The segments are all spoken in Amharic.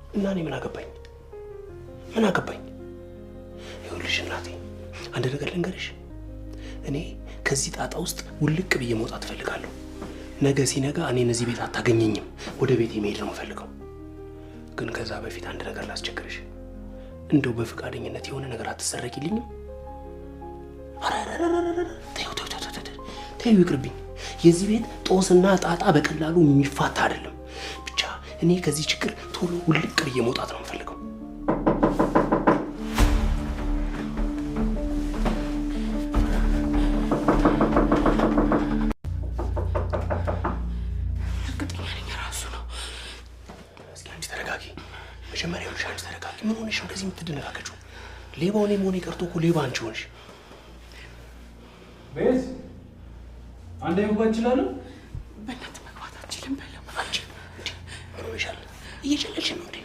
እና እኔ ምን አገባኝ? ምን አገባኝ? ይኸውልሽ እናቴ አንድ ነገር ልንገርሽ። እኔ ከዚህ ጣጣ ውስጥ ውልቅ ብዬ መውጣት እፈልጋለሁ። ነገ ሲነጋ እኔን እዚህ ቤት አታገኘኝም። ወደ ቤቴ መሄድ ነው የምፈልገው። ግን ከዛ በፊት አንድ ነገር ላስቸግርሽ። እንደው በፍቃደኝነት የሆነ ነገር አትሰረቂልኝም? ኧረ ተይው ተይው ተይው ተይው ይቅርብኝ። የዚህ ቤት ጦስና ጣጣ በቀላሉ የሚፋታ አይደለም። ብቻ እኔ ከዚህ ችግር ቶሎ ውልቅ ብዬ መውጣት ነው የምፈልገው። እርግጠኛ ነኝ ራሱ ነው። እስኪ አንቺ ተረጋጊ። መጀመሪያ ይኸውልሽ፣ አንቺ ተረጋጊ። ምን ሆነሽ ነው እንደዚህ የምትደነጋገጪው? ሌባው እኔ መሆኔ ቀርቶ እኮ ሌባ አንቺ ሆንሽ። ቤዝ አንዴ መግባት እችላለሁ? በእናትህ መግባት አትችልም በለው። አንቺ እንዴ ምን ሆነሻል? እየጨለልሽ ነው እንዴ?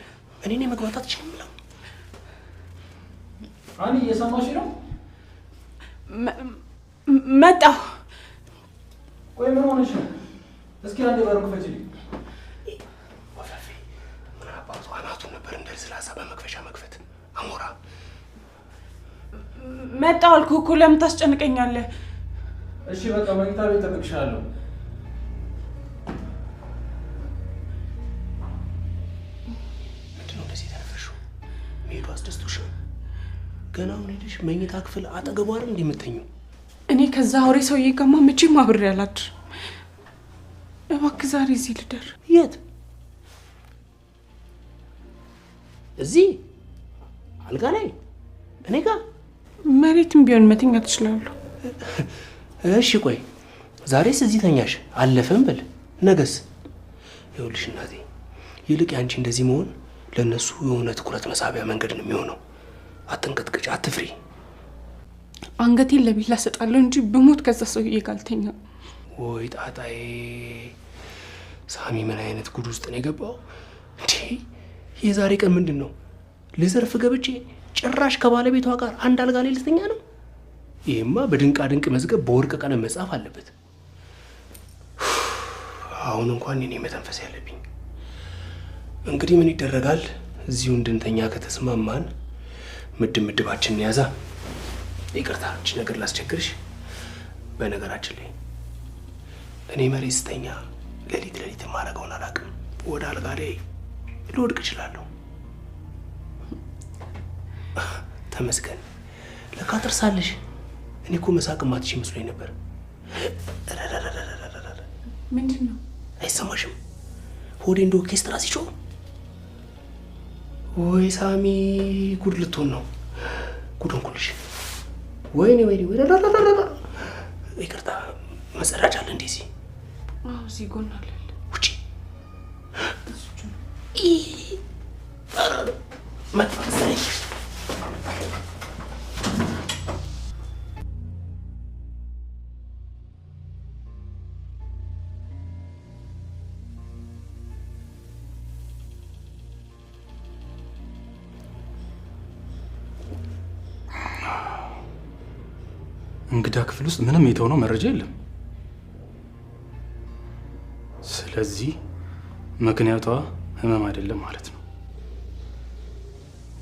እኔ ነኝ መግባት አትችልም ብለው። አኒ እየሰማሽ ነው? መጣሁ። ቆይ ምን ሆነሽ ነው? እስኪ አንዴ በሩን ክፈችልኝ። ወፈፌ ምን አባቱ አናቱን ነበር እንደ ለስላሳ በመክፈሻ መክፈት። አሞራ መጣሁ አልኩህ እኮ ለምን ታስጨንቀኛለህ? እሺ በቃ መኝታ ቤት እጠብቅሻለሁ። ምንድን ነው እንደዚህ የተነፈሽው? መሄዱ አስደስቶሽ ነው? ገና አሁን ሄደሽ መኝታ ክፍል አጠገቧ አይደል እንዴ የምተኚው? እኔ ከዛ አውሬ ሰውዬ ጋርማ መቼም አብሬ አላድርም። እባክህ ዛሬ እዚህ ልደር። የት? እዚህ አልጋ ላይ እኔ ጋር? መሬትም ቢሆን መተኛት እችላለሁ። እሺ ቆይ ዛሬስ እዚህ ተኛሽ አለፈም በል፣ ነገስ? ይኸውልሽ እናቴ፣ ይልቅ ያንቺ እንደዚህ መሆን ለነሱ የሆነ ትኩረት መሳቢያ መንገድ ነው የሚሆነው። አትንቀጥቀጭ፣ አትፍሪ። አንገቴን ለቢላ እሰጣለሁ እንጂ ብሞት ከዛ ሰውዬ ጋር አልተኛም። ወይ ጣጣዬ! ሳሚ ምን አይነት ጉድ ውስጥ ነው የገባው እንዴ? የዛሬ ቀን ምንድን ነው? ልዘርፍ ገብቼ ጭራሽ ከባለቤቷ ጋር አንድ አልጋ ላይ ልተኛ ነው? ይሄማ በድንቃ ድንቅ መዝገብ በወርቅ ቀለም መጻፍ አለበት። አሁን እንኳን እኔ መተንፈስ ያለብኝ። እንግዲህ ምን ይደረጋል፣ እዚሁ እንድንተኛ ከተስማማን ምድብ ምድባችንን ያዛ። ይቅርታ እቺ ነገር ላስቸግርሽ። በነገራችን ላይ እኔ መሬት ስተኛ ሌሊት ሌሊት የማደርገውን አላውቅም። ወደ አልጋ ላይ ልወድቅ እችላለሁ። ተመስገን ለካ ጥርሳለሽ። እኔ እኮ መሳቅ ማትሽ መስሎኝ ነበር። ምንድን ነው? አይሰማሽም? ሆዴ እንደ ኦርኬስትራ ሲጮህ። ወይ ሳሚ ጉድ ልትሆን ነው። ጉድ ሆንኩልሽ። ወይኔ ወይኔ ወይኔ! ይቅርታ መጸዳጃ አለ እንዴ እዚህ? አዎ እዚህ ጎን አለ። ውጪ መጣ መሰለኝ። እንግዳ ክፍል ውስጥ ምንም የተሆነው መረጃ የለም። ስለዚህ ምክንያቷ ህመም አይደለም ማለት ነው።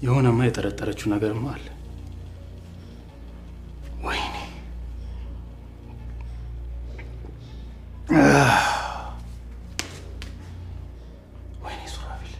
የሆነማ የጠረጠረችው ነገርማ አለ። ወይኔ ወይኔ ሱራፌል